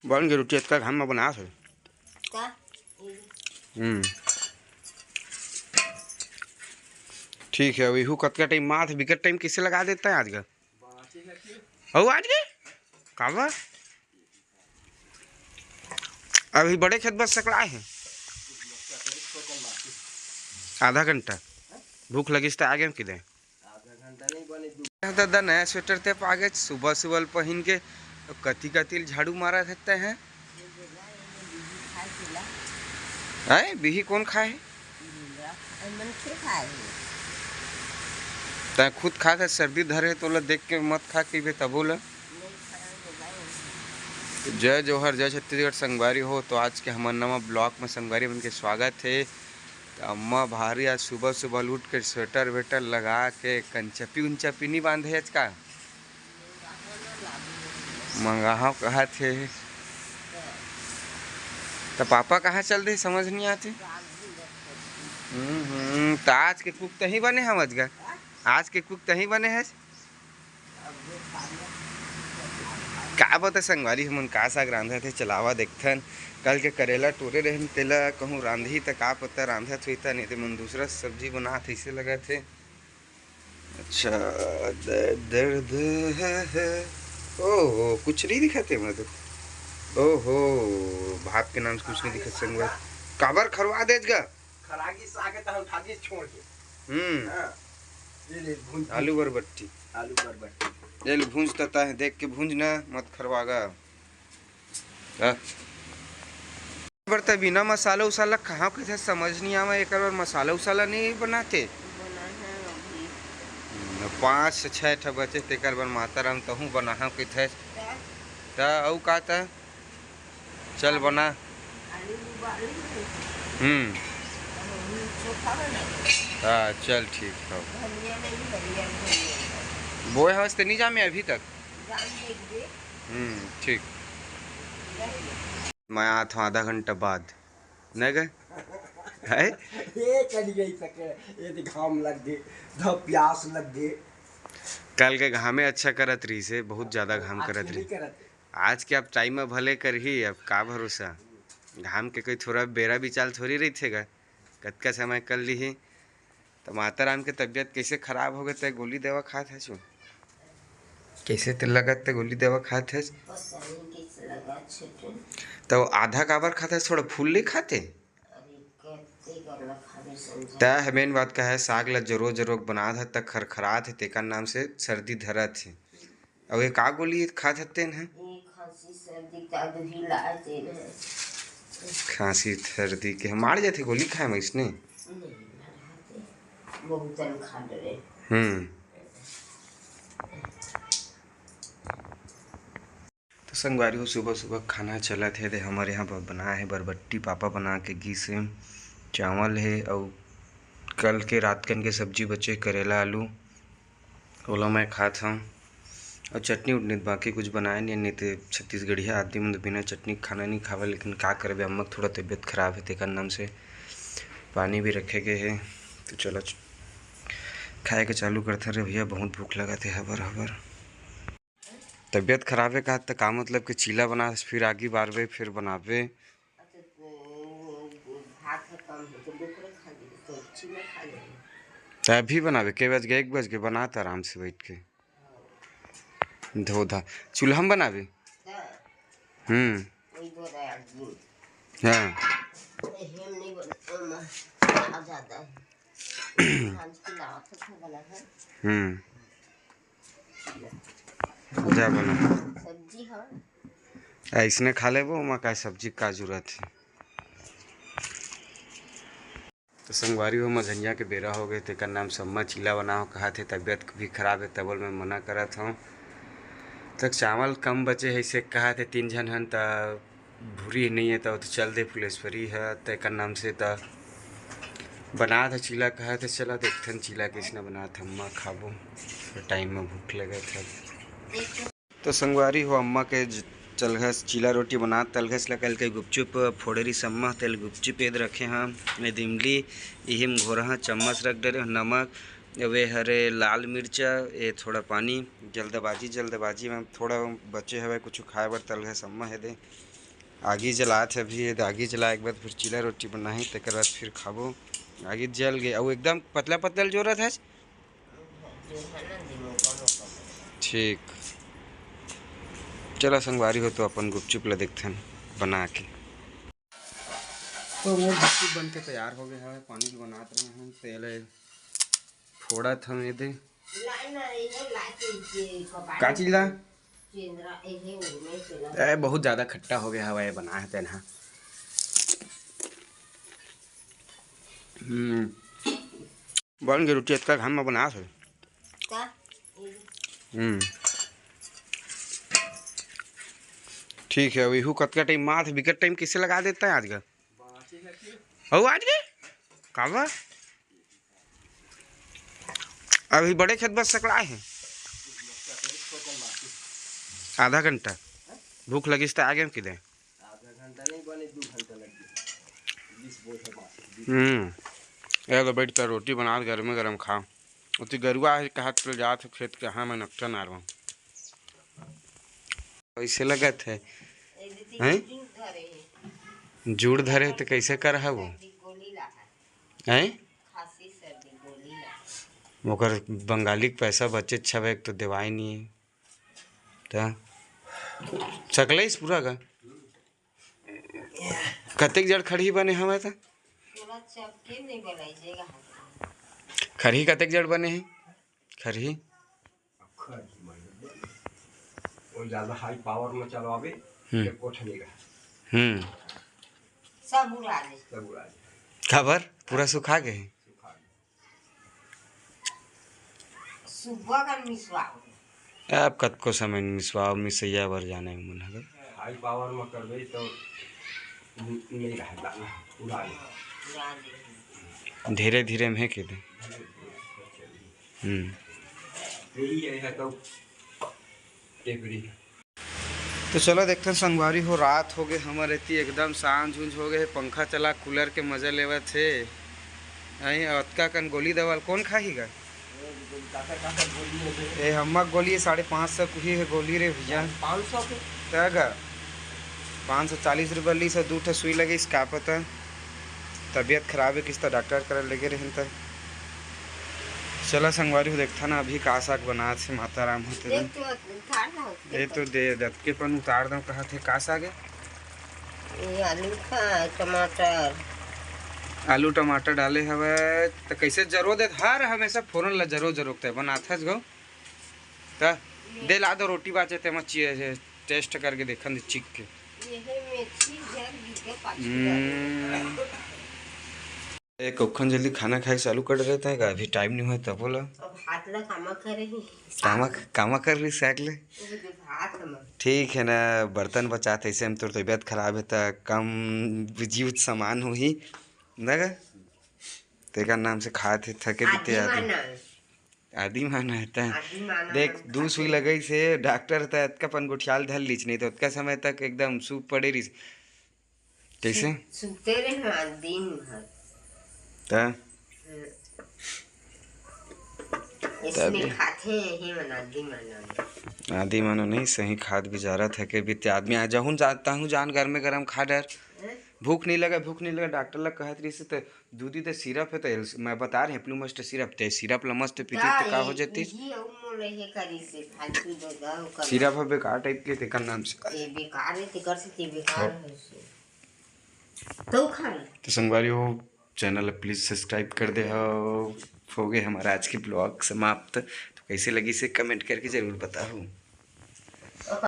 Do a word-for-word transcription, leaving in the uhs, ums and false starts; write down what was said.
बन गे रोटी, अतका घाम में बनात हे। का? हम्म। ठीक है, अब इहू कतका टाइम मात, बिकट टाइम कैसे लगा देता है आज का? अउ आज के? काबर? अभी बड़े खेत बस सकड़ा है। आधा घंटा। भूख लगिस त आ गेम किदे। दादा नया स्वेटर ते पागे, सुबह सुबह पहन के कति कति झाड़ू मारा रहते हैं। आए, बिही कौन खाए है? तै खुद खात है, सर्दी धरे है, तोला देख के मत खा कहिबे तभो ला। जय जोहार, जय छत्तीसगढ़ संगवारी हो। तो आज के हमर नवा ब्लॉग में संगवारी मन के स्वागत है। तो अम्मा भारी आज सुबह सुबह उठ के स्वेटर वेटर लगा के कंचपी उंचपी नहीं बांधे आज का? मंगाहव कहत हे। त पापा कहाँ चल दे, समझ नहीं आते। हम्म, हम्म, त आज के कुक तही बने हवस गा। आज के कुक तही बने है। का पता संगवारी हमन का साग रांधत हे, चलावा देखथन। कल के करेला टोरे रहन, तेला कहूँ रांधही त का पता रांधत होही त, नहीं ते मन दूसरा सब्जी बनात हे, अइसे लगत हे। अच्छा, द-, दर्द है, है। ओहो, कुछ नहीं दिखाते मैं तो। ओहो, भात के नाम से कुछ नहीं दिखत संगवारी। काबर खरवा देज गा? खरागी साग है तो हम खागी छोड़ के। हम्म। हाँ। ये ले भूंज। आलू बरबट्टी। आलू बरबट्टी। ये ले भूंज तता है, देख के भूंज ना, मत खरवागा। हाँ। बर त बिना मसाला उसाला कहाँ कथे समझ नहीं आवे, एकर बर मसाला उसाला नहीं बनाते। बनाए हैं अभी। न, पाँच से छः ठा बचे, तेकर बर माता राम तहूँ बनाहव कथे। क्या? त अउ का त? चल बना। आलू उबाली है। हम्म। और अभी चोखा बना। हाँ, चल ठीक है। धनिया नहीं, हरियर धनिया है। बोए हवस ते नहीं जामे अभी तक? जाम देख दे। हम्म, ठीक। मैं आत हूँ आधा घंटा बाद। नहीं गए? है? ये चली गई सके, ये तो घाम लग गए, तो प्यास लग गए। कल के घामे अच्छा करत रही से, बहुत ज्यादा घाम आज करत नहीं रही। करत। आज के आप टाइम में भले करही, अब का भरोसा, घाम के कोई थोड़ा बेरा बिचाल थोड़ी रही थे गा, कतका समय कर ली ही। तो माता राम के तबीयत कैसे खराब हो गए, ते गोली दवा खात है छो? कैसे ते लगत ते गोली दवा खात है? पता नहीं कैसे लगा छोटू। तो आधा काबर खात है, थोड़ा फूल नहीं खाते? अरे, कत्ते कर ला खाबे समझा। त मेन बात का है, साग ला जरो जरो बनात है, त खरखरात है, तेकर नाम से सर्दी धरत है। अब ये का गोली खात हत्ते न है? ये खांसी सर्दी का गोली लाए थे ना। खांसी सर्दी के मार जाते गोली खाए में इसने। नहीं, मार जाते। बहुत दम खा डरे। हम्म। तो संगवारी हो, सुबह सुबह खाना चलत हे, दे हमर यहाँ ब-, बनाए हे बरबट्टी, पापा बना के गीस हे, चावल हे, अउ कल के रात कन के सब्जी बचे, करेला आलू, ओला मैं खात हव। अउ चटनी उटनी त बाकी कुछ बनाए नहीं, नहीं ते छत्तीसगढ़िया आदमी मन तो बिना चटनी के खाना नहीं खावे, लेकिन का करबे, अम्मा के थोड़ा तबीयत खराब हे, तेकर नाम से पानी भी रखे गए हे। तो चलो च-, खाए के चालू करथन रे भैया, बहुत भूख लगत हे हबर हबर। तबीयत खराब हे का, त का मतलब के चीला बनास, फिर आगी बारबे, फिर बनाबे। अच्छा, तो भात है कम हो तो दोपहर खा ले, तो चीला खा ले। त अभी बनाबे, के बज गए? एक बज गए, बनात आराम से बैठ के। धो धा, चूल्हा में बनाबे। हाँ। हम्म। वही दो रहा है आदमी। हाँ। तो हम नहीं बना, हम आ जाता है। खान की लावत है, बना है। हम्म। जा बना। सब्जी, हाँ। अइसने खा लेबो, ओमा का सब्जी का जरूरत हे। तो संगवारी हो, मझनिया के बेरा हो गए, तेकर नाम सम्मा चीला बनाओ कहा थे, तबीयत भी खराब है, तबल मैं मना करत हूँ। तो चावल कम बचे है, इसे कहा थे तीन झन हन, त भूरी नहीं है, तो, तो चल दे फुलेश्वरी है, तेकर नाम से त बनात हे चीला, कहा थे चला देखथन चीला कैसना बनात हे, अम्मा खाबो, टाइम में भूख लगत हे। तो संगवारी हो, अम्मा के ज-, चलघस चीला रोटी बनात तलघस ला कल के गुपचुप फोड़री सम्मा तेल गुपचुप एद रखे हाँ, एद इमली, इहिम घोरहा चम्मच रख डरे हो नमक, वे हरे लाल मिर्चा, ये थोड़ा पानी। जल्दबाजी, जल्दबाजी में थोड़ा बचे हवे कुछ खाए बर। तलघा सम्मा हे दे, आगी जलात हे अभी, ये दे आगी जलाए के बाद फिर चीला रोटी बनाही, तेकर बाद फिर खाबो। आगी जल गए, अउ एकदम पतला पतला जोरत हे। ठीक, चला संगवारी हो, तो अपन गुपचुप ला देखथन बना के। तो मोर गुपचुप बन के तैयार हो गए हवे। पानी ल बनात रहे हन, तेल फोड़त हन ये दे। का चीज ला? ए, बहुत ज्यादा खट्टा हो गया हवा, ये बना है तेन हा। हम्म, बन गई रोटी, अतका घाम में बना है। हम्म, ठीक है। अब इहू कतका टाइम माथ बिकट टाइम कैसे लगा देता है आज का? अउ आज के काबर? अभी बड़े खेत बस सकड़ा है। आधा घंटा भूख लगिस त आ गेम किदे। आधा घंटा नहीं बने, दो घंटा लग गया। बीस बोझा बांस। हम्म, ये लो बैठ कर रोटी बना, गरमे गरम खा। उती गरुआ है, कहा चल जात है खेत के, हाँ, मैं नक्शा नारवा। कैसे लगत है? हैं? जुड़ धरे तो कैसे कर है वो? हैं? ओकर बंगाली के पैसा बचे छबे, एक तो देवाई नहीं है। त सकले इस पूरा का? कतेक जड़ खड़ही बने हवे त? खड़ही कतेक जड़ बने है? खड़ही? वो ज्यादा हाई पावर में चलवावे, हम्म। एक कोठा नहीं रहा। हम्म। सब उड़ा दे। सब उड़ा दे। काबर? पूरा सुखा गए। सुबह का मिसवाओ। आप कतको समय मिसवाओ, मिसैया बर जाने मन हवे। हाई पावर में करबे तो नहीं रहा, उड़ा दे। उड़ा दे। धीरे धीरे में है के दे। हम्म। यही है तो टेपरी। तो चलो देखथन संगवारी हो, रात हो गए हमर एती, एकदम सांझ उंझ हो गए हे। पंखा चला, कूलर के मजा लेवत हे। अई अतका कन गोली दवाल कौन खाही गा? ए हम्मा गोली हे, साढ़े पाँच सौ कुही हे गोली रे भैया। पाँच सौ के? तय गा, पाँच सौ चालीस रुपया ली से दू ठो सुई लगे, इसका पता तबीयत खराब है किस, तो डॉक्टर करे लेगे रहन त। चला संगवारी हो, देखथन अभी का साग बनात हे माता राम होते। ए तो दे दतके पन उतार दो, कहा थे का साग है? ये आलू का टमाटर। आलू टमाटर डाले हवे त कैसे जरो देत, हर हमेशा फोरन ला जरो जरो ते बनाथस गो। त दे ला दो रोटी बाचे ते मचिए टेस्ट करके देखन दे चिक के। ये है मेथी झर गिर के पाछू हम्म। ए, कखन जल्दी खाना खाए के चालू कर रहे थे का? अभी टाइम नहीं हुआ तब बोला। अब हाथ ला कामा करे ही। कामा, कामा कर रही साइड ले? वो जो भात हम। ठीक है ना, बर्तन बचाते ऐसे हम, तोर तबीयत खराब है त कम बिजी सामान हो ही ना गा? तेकर नाम से खाए थे, थके बीते आदि आदि। मानव। आदि मानव है त। आदि मानव देख, हम दू खाते सुई हैं। लगई से डॉक्टर त अतका पन गोठियाल धर लीच, नहीं तो अतका समय तक एकदम सूप पड़े रही। कैसे? सु-, सुते रहे आज दिन भर। त? हम्म। इसमें तभी। खाते हैं यही मन आदि मानव। आदि मानव नहीं, सही खाद भी जा रहा था के बीते आदमी आ जाहूं जाता हूं जान घर में गरम खा डर। हैं? भूख नहीं लगा, भूख नहीं लगा, डॉक्टर लग कहत रही से तो दूधी तो सिरप है तो एल्स-, मैं बता रहे हैं प्लूमस्ट सिरप, ते सिरप ला मस्त पीती तो का हो जाती? ये अउ मोला ये करी से फालतू दे दो कर। सिरप है बेकार टाइप के, तेकर नाम से। ये बेकार है, तेकर से ते बेकार हाँ। है से। तो खा ले। तो संगवारी हो, चैनल प्लीज सब्सक्राइब कर दे हो। हो गए हमारा आज के ब्लॉग समाप्त। तो कैसे लगी से कमेंट करके जरूर बताओ।